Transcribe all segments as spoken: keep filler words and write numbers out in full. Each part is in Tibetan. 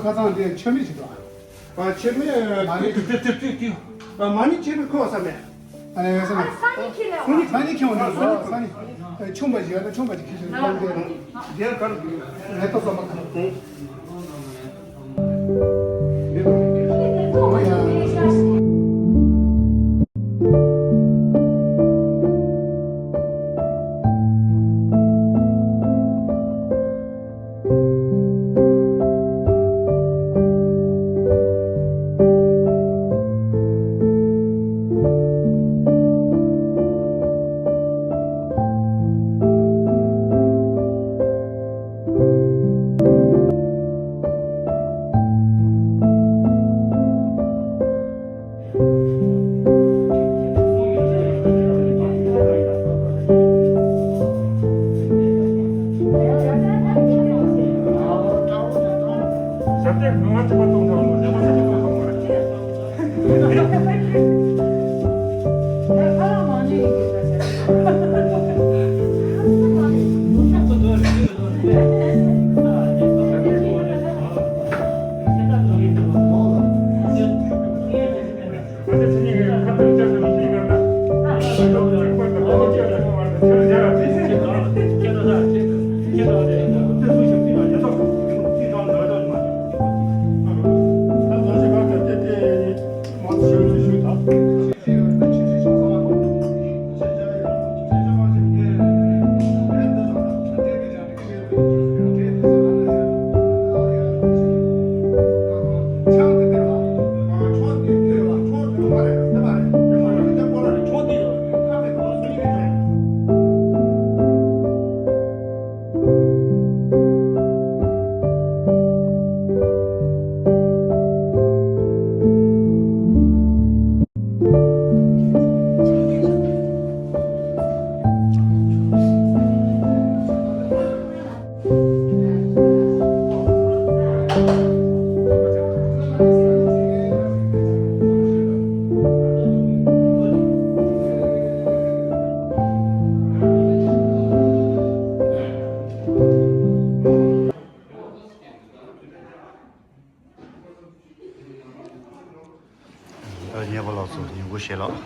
ཁ་སང་དེ་མཆོད་མེ་ཞིག་འདུག་ཨ། མཆོད་མེ་མ་ཎི། ཨ། མ་ཎི་མཆོད་མེ་ཁོ་བ་ས་མེད། ཨ་ནི་ཡོད་ས་མེད། ཨ། སང་ཉིན་ཁྱེར་ལེ་བ། སང་ཉིན་ཁྱེར་བ་ནི་སང་ཉིན། ཨ། ཆུང་བ་ཞིག་ཡོད་ན་ཆུང་བ་ཞིག་ཁྱེར་ཤོག་ལ་དེ་རེད། དེ་གར་མེ་ཏོག་ཙམ་མ་ཁ་ན། ད་ཉེ་པོ་ལགས་སུ་ཉིན་གུང་བཞེས་ལགས།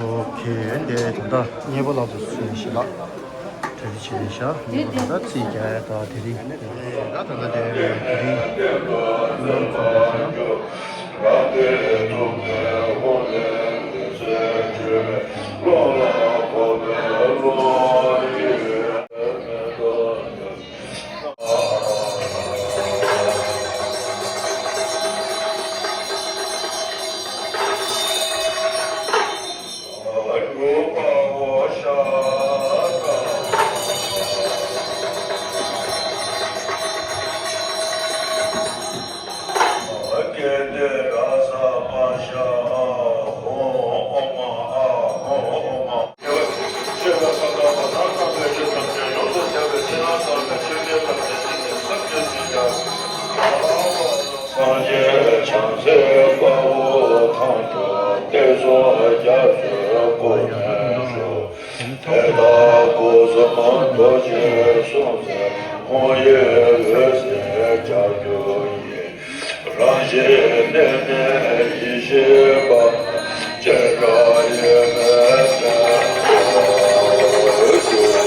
ཨོ་ཁེ། འདི་ད་ལྟ་ཉེ་པོ་ལགས་སུ་སུ་བཞེས་ལགས། གྲ་སྒྲིག་བྱས་ཤག་ཉེ་པོ་ད་ལྟ་རྩིས་རྒྱག་ཡ། ད་དེ་རིང་ད་ད་ལྟ་དེ་དེ་རིང་ཉིན་གུང་ཚོགས་པ་ཞིག་ལ། སངས་རྒྱས་བྱང་སེམས་དཔའ་བོ་དང་། གཏེར་སྲུང་རྒྱ་མཚོའི་སྐུ་མདུན་ཞུ། དེ་དག་སྐུ་གསུམ་རྡོ་རྗེའི་གསུང་ཚད། ཧཱུྃ་ཡིག་འོད་ཟེར་ལྗགས་ཀྱུ་ཡིས། རང་བཞིན་གནས་མེད་ཡེ་ཤེས་པ། སྤྱན་རས་གཟིགས་དང་།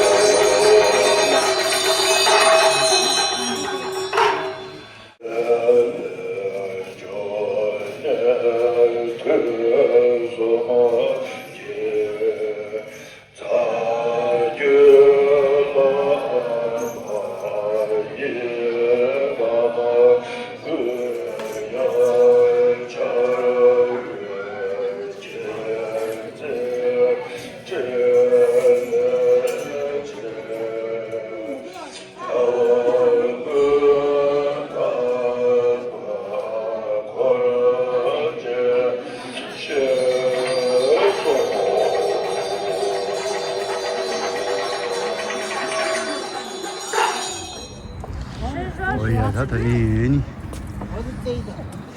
ཨོ་ཡ། ད་ད་ཡིན་ནི།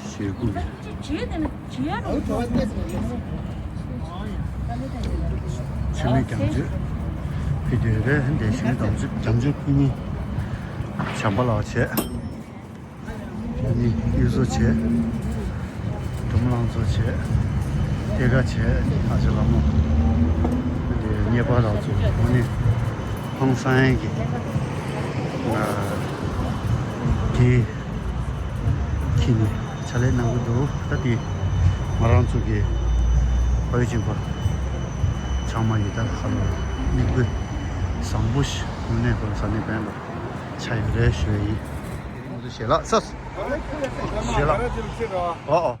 ཞེ་དགུ། ཆུ་མིག་རྒྱ་མཚོའི་ཕི་དེ་རེད། འདི་ཞིང་རྒྱ་མཚོ། རྒྱ་མཚོའི་ཕི་ནི་བྱམས་པ་ལགས་བྱས། ནི་གཡུ་བཟོ་བྱས། སྒྲོམ་ལང་བཟོ་བྱས། སྐྱེད་ཀ་བྱས། ཨ་ཅག་ལགས་མོ། དེ་ཉེས་པ་ལགས་ཚོ་དངོས་གནས་ཧང་སང་ཡན་གྱི་ཨ་གི་ཁྱི་ནི་ཕྱག་ལས་གནང་གི་འདུག་ད་དེ་ང་རང་ཚོ་གི་ཕ་ཡུལ་གཅིག་པ་ཚང་མ་ཡི་ད་ཧ་ལོ་མིག་དཔེ་བཟང་པོ་ཞིག་དངོས་གནས་ཁོ་ས་ནས་བན་པ་ཆ་ཡོད་རེད་ཞུ་ཡི། ཞལ་ལག་ཟས། ཞལ་ལག་ཨོ་ཨོ།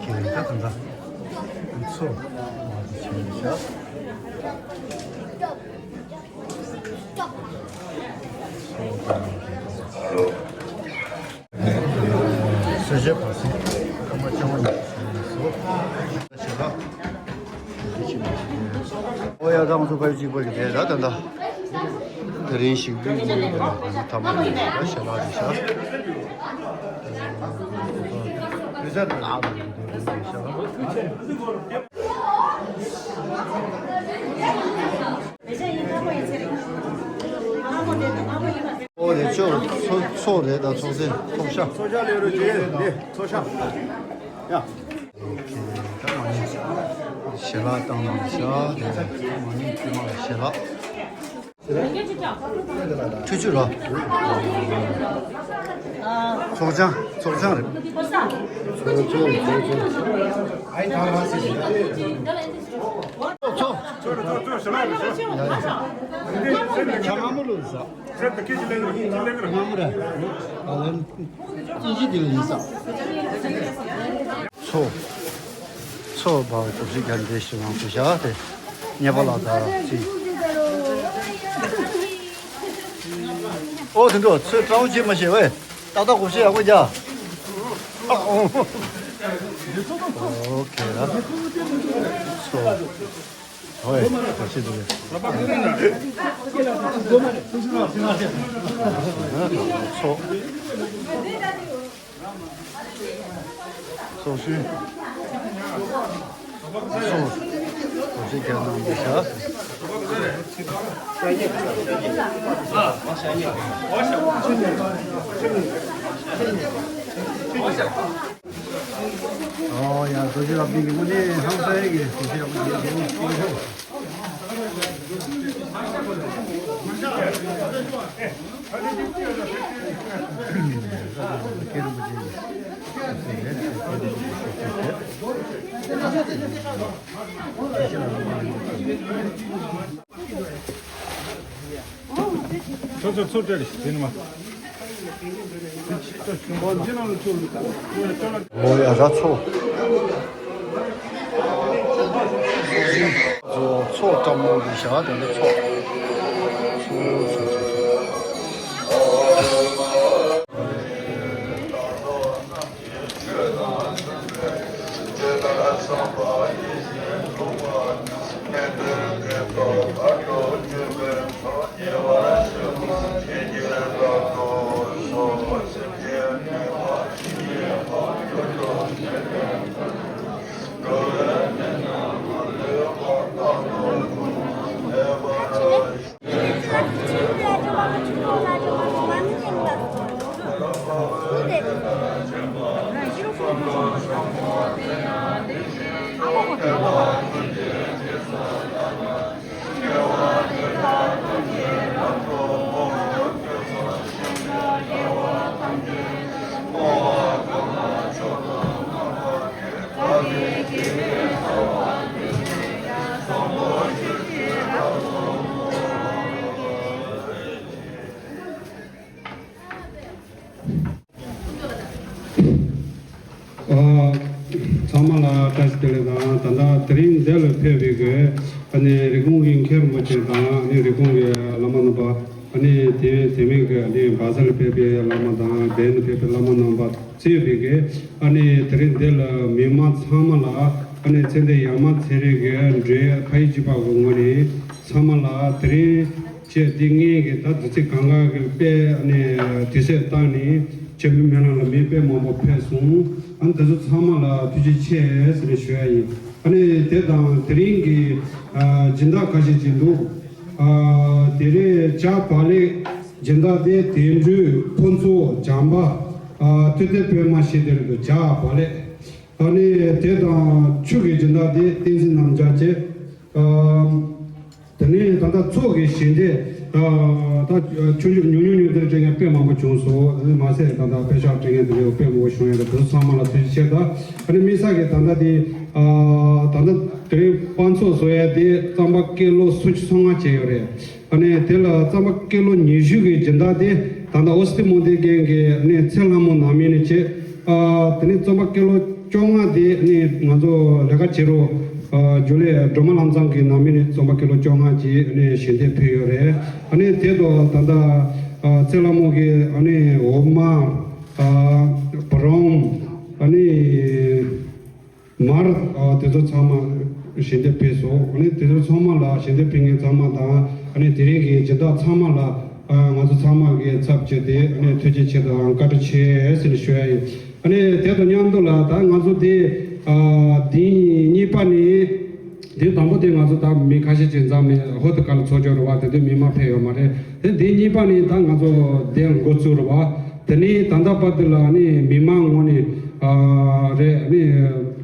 ཁྱེད་རང་ད་གང་ལྟར་ཚོ་བྱས་ཤག་སུ་ཞབས་པ་སི་ཁ་མ་ཆེ་བ་ནས་སུ་ཞབས་པ། ཨོ་ཡ་དང་ཚོ་ཕ་ཡུལ་གཅིག་པ་གི་དེ་ད་ད་ད་དེ་རིང་ཞིག་པུའི་ཉིན་དེ་ལ་ང་ཚོ་ཐ་མ་ཡིན་ད་ཞལ་ལག་རེད་ཤག་བི་ཟ་ད་ཨ་བི་དེ་རིང་རེད་ཤག་ཨོ་རེད་ཅོ་ཚོ་ཚོ་རེད་ད་ཚོ་ཚེ་ཚོ་ཤ། ཚོ་ཤ་ལེ་རུ་ཇེ་ནེ་ཚོ་ཤ་ཡ། ཞལ་ལག་བཏང་གནང་ཤག་དེ་མ་ནི་དཀྱུས་མ་ལ་ཞལ་ལག་ཁྲུ་ཆུ་ལ། ཚོགས་ཆང་ཚོགས་ཆང་རེད། ཚོགས་ཚོགས་ཚོགས་ཚོགས་ཞལ་ལག་རེད་ཤག་ཆ་ང་མོ་ལོ་ཟ། ང་མོ་ར། ཨ་ལན། ཅི་ཞིག་དེ་ལ་ཡིན་ས། ཚོ། ཚོ་བ་གྲོགས་ཤིག་ག་འདྲེ་ཞིག་ལངས་ཚུལ་བྱ་དེ། ཉེ་པ་ལ་ད་ཅི། ཨོ་དེ་འགྲོ་ཚོས་སྤྲང་བོ་བྱེད་མ་ཤེས་བས། ཏག་ཏག་གོ་ཤེས་ཡག་པོ་རྒྱ། ཨོ་ཁེ་ལ། ཚོ། ཧོꯏ། ཁ་ཤས་འདུག་གས། ཚོགས། ཚོགས་ཞུས། ཚོགས། ཚོགས་ཞུས་རྒྱ་ནང་དུ་བཞག་ཨོ་ཡ། རྡོ་རྗེ་རབ་བརྟན་གྱི་དངོས་གནས་ཧང་སངས་ཀྱི་རྡོ་རྗེ་རབ་བརྟན་གྱི་དངོས་གནས་ཧང་སངས། ཚོ་ཚོ་ཚོ་བྲལ་དེ་ནི་མ། ཨོ་ཡ་ར་ཚོ། ཚོ་ཚོ་བཀྲ་མོ་གི་ཞག་དེ་འདྲ་ཚོ། ཚོ་ཚོ་ཚོ་ཚོ། བཀྲ་ཤིས་བདེ་ལེགས་དང་། ད་ལྟ་དེ་རིང་འདི་ལ་ཕེབས་པའི་གི་ཨ་ནི་རི་ཀོན་གྱི་མཁན་རིན་པོ་ཆེ་དང་། ཨ་ནི་རི་ཀོན་གྱི་བླ་མ་རྣམ་པ། ཨ་ནི་དེ་དེ་མིན་གྱི་ཨ་ནི་བྷ་ཟལ་ཕེབས་པའི་བླ་མ་དང་། བན་ཕེབས་པའི་བླ་མ་རྣམ་པ་གཙོས་པའི་གི་ཨ་ནི་དེ་རིང་འདི་ལ་མི་མང་ཚང་མ་ལ། ཨ་ནི་ཚེ་འདས་ཡ་མ་ཚེ་རིང་གི་འབྲེལ་ཕ་ཡུལ་གཅིག་པ་གི་ངོས་ནས་ཚང་མ་ལ། དེ་རིང་བཅས་འདི་ངེད་ཀྱི་ད་དུས་ཚོད་གང་ག་གི་དཔེ་ཨ་ནི་དུས་ཚོད་བཏང་ནས་ཆེན་པོའི་སྨོན་ལམ་ལ་མི་དཔེ་མང་པོ་ཕེབས་སོང་། ཨ་ནི་དེ་ཚོ་ཚང་མ་ལ་ཐུགས་རྗེ་ཆེ་ཟེར་ནས་ཞུ་ཡ་ཡིན། ཨ་ནི་དེ་དང་དེ་རིང་གི་ཨ་སྦྱིན་བདག་ཁ་ཤས་ཅིག་འདུག་ཨ་དེ་རིང་བྱ་བག་ལེབ་སྦྱིན་བདག་དེ་དོན་གྲུབ། ཕུན་ཚོགས། བྱམས་པ། ཨ་ཐུབ་བསྟན་པད་མ་ཞེས་དེ་རེད་འདུག་བྱ་བག་ལེབ། ཨ་ནི་དེ་དང་ཆུ་གི་སྦྱིན་བདག་དེ་བསྟན་འཛིན་རྣམ་རྒྱལ་བྱས། ཨ་དེ་ནས་ད་ལྟ་ཚོགས་ཀྱི་ཞལ་འདེབས་ད་ད་ཆུང་ཆུང་ཉུང་ཉུང་ཉུང་དེར་སྤྲད་མཁན་དཔེ་མང་པོ་བྱུང་སོང་། ཨ་ནི་མ་ཟད་ད་ལྟ་དཔེ་ཤག་སྤྲད་མཁན་དེ་འདྲ་དཔེ་མང་པོ་བྱུང་ཡོད་རེད། དེ་ཚོ་ཚང་མ་ལ་ཐུགས་རྗེ་ཆེ། ད་ཨ་ནི་དམིགས་བསལ་གྱི་ད་ལྟ་དེ་ཨ་ད་ལྟ་དེ་རིང་དཔང་ཚོགས་བཟོ་ཡ་དེ་རྩམ་པ་ཀི་ལོ་སུམ་ཅུ་སོ་ལྔ་བྱས་ཡོད་རེད། ཨ་ནི་དེ་ལ་རྩམ་པ་ཀི་ལོ་ཉི་ཤུ་གི་སྦྱིན་བདག་དེ་ད་ལྟ་ཨོ་སི་ཏི་མོ་ལྡེ་རྒན་གྱི་ཨ་ནི་ཚེ་ལྷ་མོ་ནང་མི་ནས་བྱས། ཨ་དེ་ནས་རྩམ་པ་ཀི་ལོ་བཅོ་ལྔ་དེ་ཨ་ནི་ང་ཚོ་ལས་ཀ་བྱེད་རོགས་ཨ་རྒྱུན་ལས་སྒྲོལ་མ་ལམ་བཟང་གི་ནང་མི་ནས་རྩམ་པ་ཀི་ལོ་བཅོ་ལྔ་ཅིག་ཨ་ནི་ཞལ་འདེབས་ཕུལ་ཡོད་རེད། ཨ་ནི་དེ་དང་ད་ལྟ་ཨ་ཚེ་ལྷ་མོ་གི་ཨ་ནི་འོ་མ། ཨ་བ་རོང་། ཨ་ནི། མར། ཨ་དེ་ཚོ་ཚང་མ་ཞལ་འདེབས་ཕུལ་སོང་། ཨ་ནི་དེ་ཚོ་ཚང་མ་ལ་ཞལ་འདེབས་ཕུལ་མཁན་ཚང་མ་དང་། ཨ་ནི་དེ་རིང་གི་སྦྱིན་བདག་ཚང་མ་ལ་ཨ་ང་ཚོ་ཚང་མ་གི་ཚབ་བྱས་ཏེ་ཨ་ནི་ཐུགས་རྗེ་ཆེ་དང་བཀའ་དྲིན་ཆེ་ཟེར་ནས་ཞུ་ཡ་ཡིན། ཨ་ནི་དེ་དང་མཉམ་དུ་ལ་ད་ང་ཚོ་དེ་ཨ་དེ་གཉིས་པ་ནི། དེ་དང་པོ་དེ་ང་ཚོ་ད་མི་ཁ་ཤས་ཅིག་འཛོམས་ནས་ཧོ་ཏི་ཀ་ལ་ཚོགས་ཆོག་རེད་བ། དེ་དུས་མི་མང་ཕེབས་ཡོད་མ་རེད། དེ་དེ་གཉིས་པ་ནི་ད་ང་ཚོ་དེ་འགོ་བཙུགས་རེད་བ། དེ་ནི་ད་ལྟ་བར་དུ་ལ་ནི་མི་མང་ངོས་ནས་ཨ་རེད། ནི་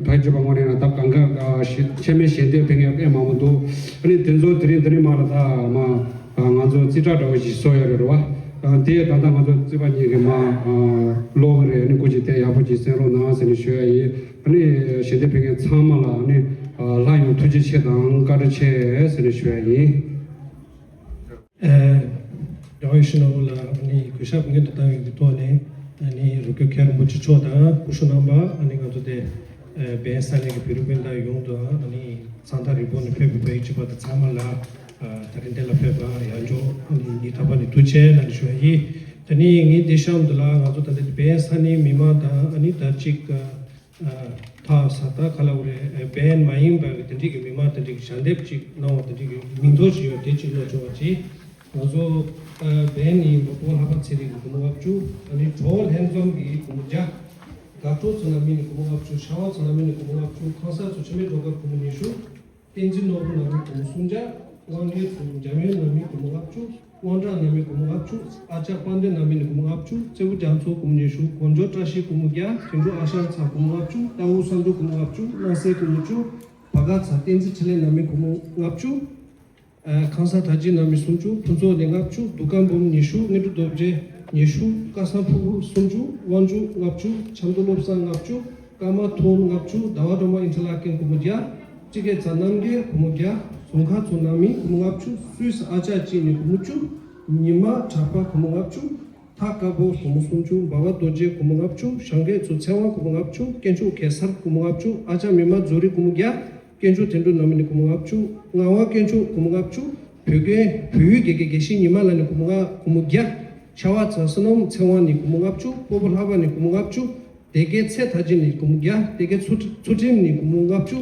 ཕ་གི་ཅོ་པ་ངོས་ནས་ད་གང་ག་ཨ་ཞི་ཆེན་མོའི་ཞལ་འདེབས་ཕེབས་མཁན་དཔེ་མང་པོ་འདུག་ཨ་ནི་དེ་ཚོ་དེ་རིང་དེ་རིང་མ་ལ་ད་མ་ཨ་ང་ཚོ་རྩིས་ཁྲ་འདྲ་བོ་ཞིག་བཟོ་ཡ་རེད་བ། ཨ་དེ་ད་ལྟ་ང་ཚོ་རྩིས་པ་གཉིས་ཀྱིས་མ་ཨ་ཀློག་གི་རེད། ཨ་ནི་སྐུ་མཁྱེན་དེ་ཡག་པོ་ཅིག་གསན་རོགས་གནང་ཟེར་ནས་ཞུ་ཡ་ཡིན། ཨ་ནི་ཞལ་འདེབས་ཕེབས་མཁན་ཚང་མ་ལ་ཨ་ནི་ཨ་སླར་ཡང་ཐུགས་རྗེ་ཆེ་དང་བཀའ་དྲིན་ཆེ་ཟེར་ནས་ཞུ་ཡ་ཡིན། ཨ་རྒྱལ་བ་ཡིད་བཞིན་ནོར་བུ་ལ་ཨ་ནི་གུས་ཞབས་སྔོན་དུ་བཏང་བའི་གི་ཐོག་ནས། ཨ་ནི་རུ་སྐྱོར་མཁན་རིན་པོ་ཆེ་མཆོག་དང་སྐུ་ཞབས་རྣམ་པ། ཨ་ནི་ང་ཚོ་དེ་ཨ་བན་ས་གནས་ཀྱི་བོད་རིགས་སྤུན་ཟླ་ཡོངས་དང་། ཨ་ནི་ས་མཐའ་རིས་བོ་ནས་ཕེབས་པའི་བོད་ཡིག་གཅིག་པ་དང་ཚང་མ་ལ་ཨ་ད་རིང་འདི་ལ་ཕེབས་པ་ཡང་བསྐྱར་ཨ་ནི་སྙིང་ཐག་པ་ནས་ཐུགས་རྗེ་ཆེ་ལབ་ནས་ཞུ་བ་ཡིན། དེ་ནས་ངས་འདི་གཤམ་དུ་ལ་ང་ཚོ་ད་ལྟ་བན་ས་གནས་མི་མང་དང་། ཨ་ནི་ད་ཅིག་ཨ་ཐག་ས་ད་ག་ལ་བ་རེད། བན་མ་ཡིན་པ་གི་དེ་འདྲས་ཀྱི་མི་མང་དེ་འདྲས་ཀྱི་ཞལ་འདེབས་ཅིག་གནང་བ་དེ་འདྲས་ཀྱི་མིང་ཐོ་ཞིག་ཡོད། དེ་ཅིག་ཀློག་ཆོག་པ་ཅིག་ང་ཚོ་ཨ་བན་ནི་ཡིན་པ་པོ་ལྷག་པ་ཚེ་རིང་གི་སྒོར་མོ་ལྔ་བཅུ། ཨ་ནི་གྲོ་བོ་ལྷན་འཛོམས་ཀྱི་སྒོར་མོ་བརྒྱ། དགའ་སྤྲོ་ཚོ་ནང་མི་ནི་སྒོར་མོ་ལྔ་བཅུ། ཤ་བ་ཚོ་ནང་མི་ནི་སྒོར་མོ་ལྔ་བཅུ། ཁང་གསར་ཚོ་འཆི་མེད་སྒྲོལ་དཀར་སྒོར་མོ་ཉི་ཤུ། བསྟན་འཛིན་ནོར་བུ་ནང་མི་སྒོར་མོ་སུམ་བརྒྱ། དབང་རྒྱལ་ཚོ་འཇམ་དབྱངས་ནང་མི་སྒོར་མོ་ལྔ་བཅུ། དབང་གྲགས་ནང་མི་སྒོར་མོ་ལྔ་བཅུ། ཨ་ཅག་དཔལ་ལྡན་ནང་མི་ནི་སྒོར་མོ་ལྔ་བཅུ། བཙན་པོ་རྒྱ་མཚོ་སྒོར་མོ་ཉི་ཤུ། གོ་འཇོ་བཀྲ་ཤིས་སྒོར་མོ་བརྒྱ། དོན་གྲུབ་ཨ་ཞང་ཚ་སྒོར་མོ་ལྔ་བཅུ། རྟ་བོ་བསམ་འགྲུབ་སྒོར་མོ་ལྔ་བཅུ། སྣང་གསལ་སྒོར་མོ་བཅུ། བ་ག་ཚ་བསྟན་འཛིན་འཕྲིན་ལས་ནང་མི་སྒོར་མོ་ལྔ་བཅུ། ཨ་ཁང་གསར་དར་རྒྱས་ནང་མི་སུམ་ཅུ། ཕུན་ཚོགས་གླིང་ལྔ་བཅུ། འདུ་ཁང་འབུམ་ཉི་ཤུ། དངོས་གྲུབ་རྡོ་རྗེ་ཉི་ཤུ། སྐལ་བཟང་ཕུར་བུ་སུམ་ཅུ། དབང་ཕྱུག་ལྔ་བཅུ། ཆབ་མདོ་བློ་བཟང་ལྔ་བཅུ། ཀརྨ་ཐོན་ལྔ་བཅུ། ཟླ་བ་སྒྲོལ་མ་ཨིན་ཊར་ལ་ཀིང་སྒོར་མོ་བརྒྱ། སྤྱི་སྐད་ཚ་རྣམ་རྒྱལ་སྒོར་མོ་བརྒྱ། ཟུར་མཁར་ཚོ་ནང་མི་སྒོར་མོ་ལྔ་བཅུ། སུད་སི་ཨ་ཅག་གཅིག་ནས་སྒོར་མོ་བཅུ། ཉི་མ་གྲགས་པ་སྒོར་མོ་ལྔ་བཅུ། ཐག་དཀར་པོ་སྒོར་མོ་སུམ་ཅུ། འབའ་བ་རྡོ་རྗེ་སྒོར་མོ་ལྔ་བཅུ། བྱང་གེ་ཚོ་ཚེ་དབང་སྒོར་མོ་ལྔ་བཅུ། དཀོན་མཆོག་གེ་སར་སྒོར་མོ་ལྔ་བཅུ། ཨ་ཅག་མི་མ་རྫོ་རི་སྒོར་མོ་བརྒྱ། དཀོན་མཆོག་དོན་གྲུབ་ནང་མི་ནི་སྒོར་མོ་ལྔ་བཅུ། ངག་དབང་དཀོན་མཆོག་སྒོར་མོ་ལྔ་བཅུ། བོད་རྒན་བོད་ཡུལ་དགེ་རྒན་དགེ་བཤེས་ཉི་མ་ལགས་ནི་སྒོར་མོ་ལྔ་སྒོར་མོ་བརྒྱ། ཤ་བ་ཚ་བསོད་ནམས་ཚེ་དབང་ནི་སྒོར་མོ་ལྔ་བཅུ། སྤོ་བོ་ལྷ་བ་ནི་སྒོར་མོ་ལྔ་བཅུ། སྡེ་དགེ་ཚེ་དར་རྒྱས་ནི་སྒོར་མོ་བརྒྱ། སྡེ་དགེ་ཚུལ་ཚུལ་ཁྲིམས་ནི་སྒོར་མོ་ལྔ་བཅུ།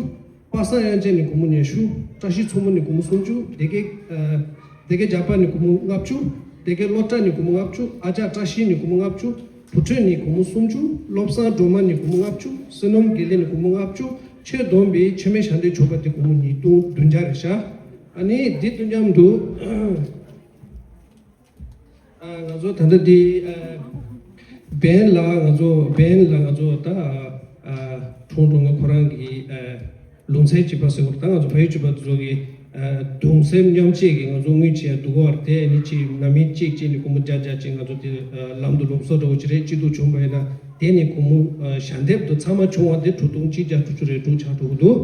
པ་སངས་དབྱངས་ཅན་ནི་སྒོར་མོ་ཉི་ཤུ། བཀྲ་ཤིས་མཚོ་མོ་ནི་སྒོར་མོ་སུམ་ཅུ། སྡེ་དགེ་ཨ་སྡེ་དགེ་རྒྱ་པ་ནི་སྒོར་མོ་ལྔ་བཅུ། སྡེ་དགེ་བློ་བཀྲ་ནི་སྒོར་མོ་ལྔ་བཅུ། ཨ་ཅག་བཀྲ་ཤིས་ནི་སྒོར་མོ་ལྔ་བཅུ། བུ་ཁྲིད་ནི་སྒོར་མོ་སུམ་ཅུ། བློ་བཟང་སྒྲོལ་མ་ནི་སྒོར་མོ་ལྔ་བཅུ། བསོད་ནམས་དགེ་ལེགས་ནི་སྒོར་མོ་ལྔ་བཅུ། ཆོས་བསྡོམས་པའི་མཆོད་མེ་ཞལ་འདེབས་ཆོག་པ་དེ་སྒོར་མོ་ཉིས་སྟོང་བདུན་བརྒྱ་རེད་ཤག་ཨ་ནི་འདི་དང་མཉམ་དུ། ཨ་ང་ཚོ་ད་ལྟ་འདི་ཨ་བན་ལ་ང་ཚོ་བན་ལ་ང་ཚོ་ད་ཨ་ཁྲུང་ཁྲུང་ང་ཁོ་རང་གི་ཨ་ལུང་ཚན་གཅིག་པ་ཟེར་བ་ད་ང་ཚོ་ཕ་ཡུལ་གཅིག་པ་དེ་ཚོ་གི་ཨ་གདུང་སེམས་མཉམ་སྐྱེད་ཀྱི་ང་ཚོ་དངུལ་ཅིག་ཡང་བསྡུ་གི་ཡོད་རེད། དེ་ནི་ཅིག་ནང་མི་གཅིག་གཅིག་ནི་སྒོར་མོ་བརྒྱ་བརྒྱ་ཅིག་ང་ཚོ་དེ་ཨ་ལམ་དུ་ལོག་སོ་འདྲ་བོ་ཅིག་རེད། གཅིག་ཏུ་བྱུང་བ་ཡིན་ན་དེ་ནི་སྒོར་མོ་ཨ་ཞལ་འདེབས་དུ་ཚང་མ་བྱུང་བ་དེ་དྲུག་སྟོང་གཅིག་བརྒྱ་དྲུག་ཅུ་རེ་དྲུག་ཆགས་འགྲོ་གི་འདུག་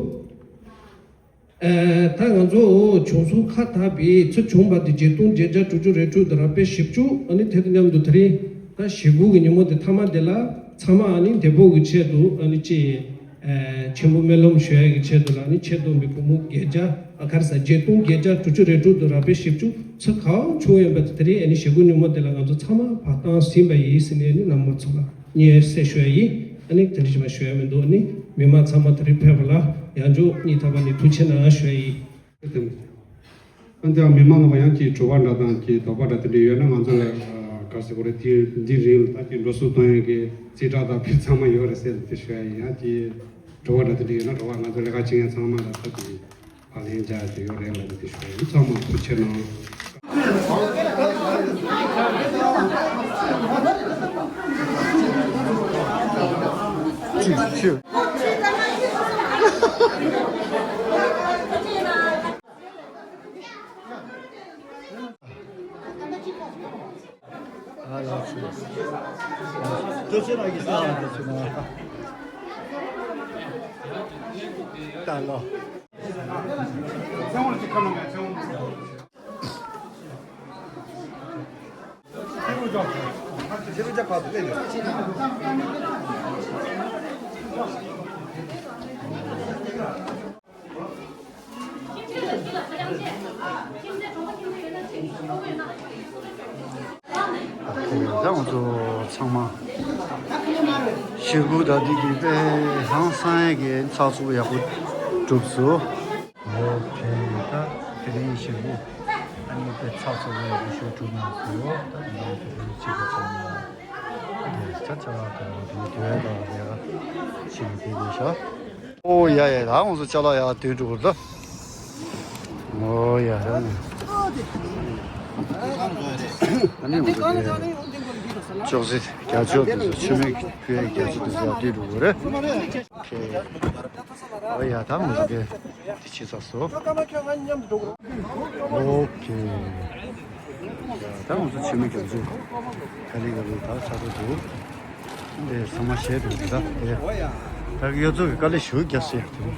ཨ་ད་ང་ཚོ་བྱུང་སོང་ཁ་ད་བའི་ཚོ་བྱུང་བ་དེ་བརྒྱད་སྟོང་བརྒྱད་བརྒྱ་དྲུག་ཅུ་རེ་དྲུག་དང་ར་པའི་བཞི་བཅུ། ཨ་ནི་དེ་དང་མཉམ་དུ་དེ་རིང་ད་ཞེ་དགུ་གི་ཉིན་མོ་དེ་མཐའ་མ་དེ་ལ་ཚང་མ་ཨ་ནི་བདེ་པོ་གི་ཆེད་དུ་ཨ་ནི་ཅི་ ཆེན་པོ་སྨོན་ལམ་ཞུ་ཡ་གི་ཆེད་དུ་ལ་ནི་ཆེད་དུ་མི་སྒོར་མོ་བརྒྱད་བརྒྱ་ཨ་ག་རེ་ཟ་བརྒྱད་སྟོང་བརྒྱད་བརྒྱ་དྲུག་ཅུ་རེ་དྲུག་དུ་རག་པའི་ཞིབ་འཇུག་ཚུར་གང་བྱུང་ཡོད་པ་དེ་རིང་ཨ་ནི་ཞེ་དགུ་ཉིན་མོ་དེ་ལ་ང་ཚོ་ཚང་མ་བར་བཏང་ཟིན་པ་ཡིན་ཟེར་ནས་ནི་རྣམ་པ་ཚོ་ལ་སྙན་སེང་ཞུ་ཡ་ཡིན། ཨ་ནི་དེ་འདྲ་ཞིག་མ་ཞུ་ཡ་མི་འདུག་ཨ་ནི་མི་མང་ཚང་མ་དེ་རིང་ཕེབས་པ་ལ་ཡང་བསྐྱར་སྙིང་ཐག་པ་ནས་ཐུགས་ཆེ་གནང་ཞུ་ཡ་ཡིན། ཨ་ནི་མི་མང་ལ་ཡང་ཅིག་དྲི་བ་འདྲ་དང་ཅིག་དོགས་པ་འདྲ་དེ་འདྲ་ཡོད་ན་ང་ཚོ་ལ་ག་རེ་ཟེར་དགོས་རེད། དེ་འདི་རིང་ལ་ད་ཅིག་འགྲོ་སོང་གཏོང་ཡག་གི་རྩིས་ཁྲ་དང་དེ་ཚང་མ་ཡོད་རེད་ཟེར་དེ་ཞུ་ཡ་ཡིན། ཡང་ཅིག་དྲི་བ་འདྲ་དེ་འདྲ་ཡོད་ན་དྲི་བ་ང་ཚོ་ལས་ཀ་བྱེད་མཁན་ཚང་མ་ལ་ད་དེ་བག་ལེན་རྒྱག་རྒྱུ་ཡོད་རེད་ལབ་དེ་ཞུ་ཡ་ཡིན། ཚང་མ་ཐུགས་ཆེ་གནང་། ད་ང་ཚོ་ཚང་མ་ཞེ་དགུ་ཟླ་འདི་གི་དཔེ་ཧང་སང་ཡས་ཀྱི་ཚགས་ཚུད་ཡག་པོ་གྲུབ་སོང་། ཨོ་ཁེ། ད་དེ་རིང་ཞེ་དགུ་ཨ་ནི་དཔེ་ཚགས་ཚུད་ཡག་པོ་ཞིག་གྲུབ་གནང་སོང་། ད་དེ་རིང་དེ་རིང་གཅིག་གི་ཚང་མ་དེ་ཆ་ཆ་བ་ག་བ་དེ་དེ་བས་ད་བ་དེ་ག་ཞིག་དེ་དེ་ཤ། ཨོ་ཡ་ཡ། ད་ང་ཚོ་ཅ་ལག་ཡག་སྟོན་འགྲོ་གི་རེད་ད། ཨོ་ཡ་ཡ། ཨ་ནི་ང་ཚོ་དེ་ཅོག་ཙེ་རྒྱ་ཆོག་དེ་ཚོ་མཆོད་མེ་ཕུལ་ཡག་རྒྱ་ཆོག་དེ་ཚོ་ཡག་སྟོན་འགྲོ་གི་རེད། ཨོ་ཡ། ད་ང་ཚོ་དེ་དེ་བྱས་ཚར་སོང་། ཨོ་ཁེ། ད་ང་ཚོ་མཆོད་མེ་རྒྱ་མཚོ་ག་ལེ་ག་ལེ་ད་ཚར་འགྲོ་འདུག་འདི་ཚང་མ་བཞེས་འགྲོ་འདུག་ད་དེ་ད་གི་གཡོ་ཚོགས་ཀྱི་དཀའ་ལས་ཞུ་རྒྱག་སྲིད་དེ།